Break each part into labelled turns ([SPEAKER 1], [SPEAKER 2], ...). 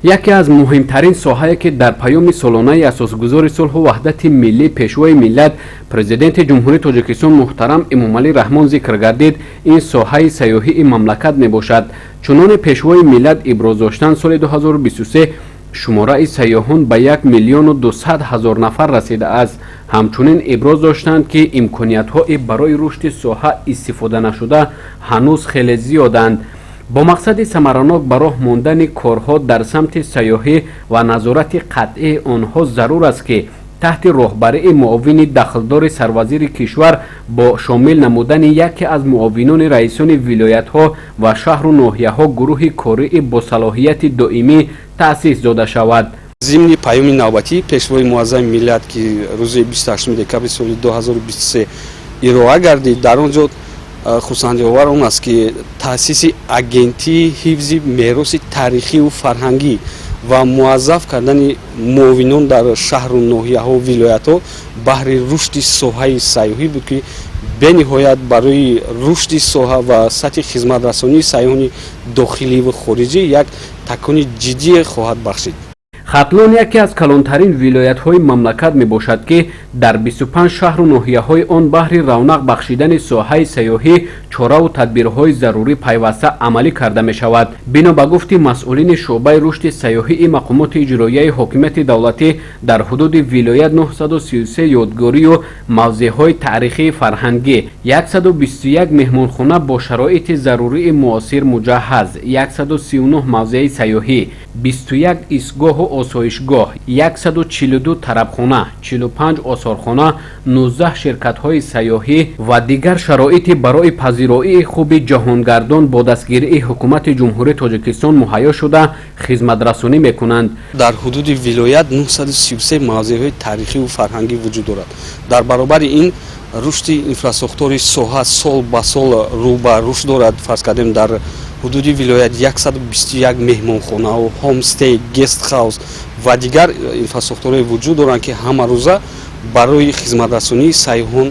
[SPEAKER 1] Яке аз муҳимтарин соҳае, ки дар паёми солонаи асосгузори сулҳу ваҳдати миллӣ, Пешвои миллат, Президенти Ҷумҳурии Тоҷикистон муҳтарам Эмомалӣ Раҳмон зикр гардид, ин соҳаи сайёҳии мамлакат мебошад. Чуноне Пешвои миллат иброз доштанд, соли 2023 шумораи сайёҳон ба 1 200 000 нафар расидааст. Ҳамчунин иброз доштанд, ки имкониятҳое барои рушди соҳа истифода нашуда ҳанӯз хеле зиёданд. Бо мақсади самаранок ба роҳ мондани корҳо дар самти сайёҳӣ ва назорати қатъии онҳо зарур аст, ки таҳти роҳбарии муовини дахлдори сарвазири кишвар бо шомил намудани яке аз муовинони раисони вилоятҳо ва шаҳру ноҳияҳо гурӯҳи кории бо салоҳияти доимӣ таъсис дода шавад.
[SPEAKER 2] Зимни паёми навбатии Пешвои муаззами миллат, ки рӯзи 28 декабри соли 2023 ироа гардид, дар он ҷо хурсандиовар он аст, ки таъсиси Агентии ҳифзи мероси таърихию фарҳангӣ ва муваззаф кардани муовинон дар шаҳру ноҳияҳо, вилоятҳо баҳри рушди соҳаи сайёҳӣ буд, ки бениҳоят барои рушди соҳа ва сатҳи хизматрасонии сайёҳони дохилӣ ва хориҷӣ як такони ҷиддие хоҳад бахшид.
[SPEAKER 1] Хатлон яке аз калонтарин вилоятҳои мамлакат мебошад, ки дар 25 шаҳру ноҳияҳои он баҳри равнақ бахшидани соҳаи сайёҳӣ чораву тадбирҳои зарурӣ пайваста амалӣ карда мешавад. Бино ба гуфти масъулини шӯъбаи рушди сайёҳии мақомоти иҷроияи ҳокимияти давлатӣ, дар ҳудуди вилоят 933 ёдгорию мавзеъҳои таърихии фарҳангӣ, 121 меҳмонхона бо шароити зарурии муосир муҷаҳҳаз, 139 мавзеи сайёҳӣ, 21 истгоҳу осоишгоҳ, 142 тарабхона, 45 осорхона, 19 ширкатҳои сайёҳӣ ва дигар шароити барои пазироии хуби ҷаҳонгардон бо дастгирии Ҳукумати Ҷумҳурии Тоҷикистон муҳайё шуда хизматрасонӣ мекунанд.
[SPEAKER 2] Дар ҳудуди вилоят 933 мавзеъҳои таърихиву фарҳангӣ вуҷуд дорад. Дар баробари ин рушди инфрасохтори соҳа сол ба сол рӯ ба рушд дорад. Фарз кардем, дар ҳудуди вилоят 121 меҳмонхонаҳо, ҳомстей, гестхаус ва дигар инфрасохторҳое вуҷуд доранд, ки ҳамарӯза барои хизматрасонии сайёҳон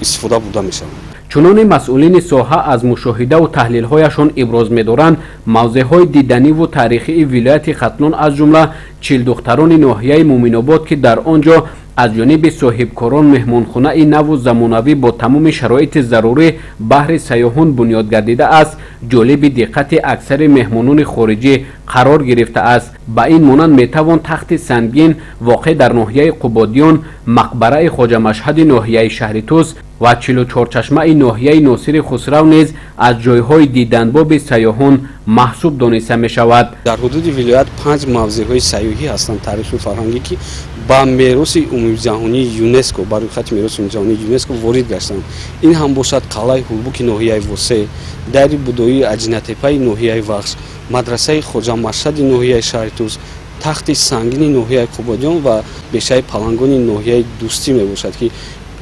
[SPEAKER 2] истифода бурда мешаванд.
[SPEAKER 1] Чуноне масъулини соҳа аз мушоҳидаву таҳлилҳояшон иброз медоранд, мавзеъҳои диданиву таърихии вилояти Хатлон, аз ҷумла Чилдухтарони ноҳияи Муминобод, ки дар он ҷо аз ҷониби соҳибкорон меҳмонхонаи наву замонавӣ бо тамоми шароити зарурӣ баҳри сайёҳон бунёд гардидааст, ҷолиби диққати аксари меҳмонони хориҷӣ қарор гирифтааст. Ба ин монанд метавон Тахти Сангин, воқеъ дар ноҳияи Қубодиён, мақбараи Хоҷамашҳади ноҳияи шаҳри Тӯс ва Чилучорчашмаи ноҳияи Носири Хусрав низ аз ҷойҳои диданбоби сайёҳон маҳсуб дониста мешавад.
[SPEAKER 2] Дар ҳудуди вилоят панҷ мавзеъҳои сайёҳӣ ҳастанд, таърихию фарҳангӣ, ки ба мероси умумиҷаҳонии ЮНЕСКО, ба рӯйхати мероси умумиҷаҳонии ЮНЕСКО ворид гаштанд. Ин ҳам бошад қалъаи Ҳулбуки ноҳияи Восе, дайри Будоии Аҷинатепаи ноҳияи Вахш, мадрасаи Хоҷамашҳади ноҳияи шаҳри Тӯс, Тахти Сангини ноҳияи Қубодиён ва бешаи Палангони ноҳияи Дӯстӣ мебошад, ки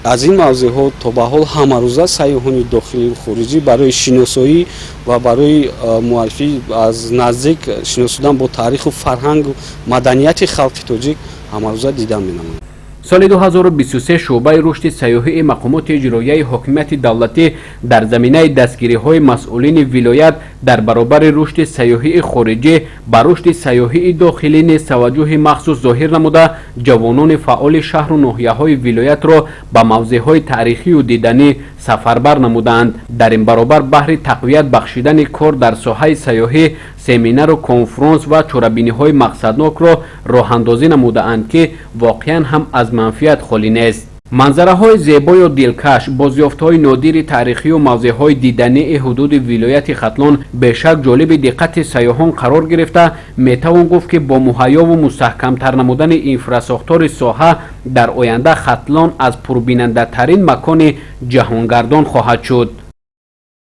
[SPEAKER 2] аз ин мавзеъҳо то ба ҳол ҳамарӯза сайёҳони дохилию хориҷӣ барои шиносоӣ ва барои муаррифӣ, аз наздик шинос шудан бо таъриху фарҳангу маданияти халқи тоҷик ҳамарӯза дидан менамоянд.
[SPEAKER 1] Соли 2023 шӯъбаи рушди сайёҳии мақомоти иҷроияи ҳокимияти давлатӣ дар заминаи дастгириҳои масъулини вилоят дар баробари рушди сайёҳии хориҷӣ ба рушди сайёҳии дохилӣ низ таваҷҷӯҳи махсус зоҳир намуда, ҷавонони фаъоли шаҳру ноҳияҳои вилоятро ба мавзеъҳои таърихию диданӣ сафарбар намуданд. Дар ин баробар баҳри тақвият бахшидани кор дар соҳаи сайёҳӣ семинару конфронс ва чорабиниҳои мақсаднокро роҳандозӣ намудаанд, ки воқеан ҳам аз манфиат холӣ нест. Манзараҳои зебою дилкаш, бозёфтҳои нодири таърихию мавзеъҳои дидании ҳудуди вилояти Хатлон бешак ҷолиби диққати сайёҳон қарор гирифта, метавон гуфт, ки бо муҳайёву мустаҳкамтар намудани инфрасохтори соҳа дар оянда Хатлон аз пурбинандатарин макони ҷаҳонгардон хоҳад шуд.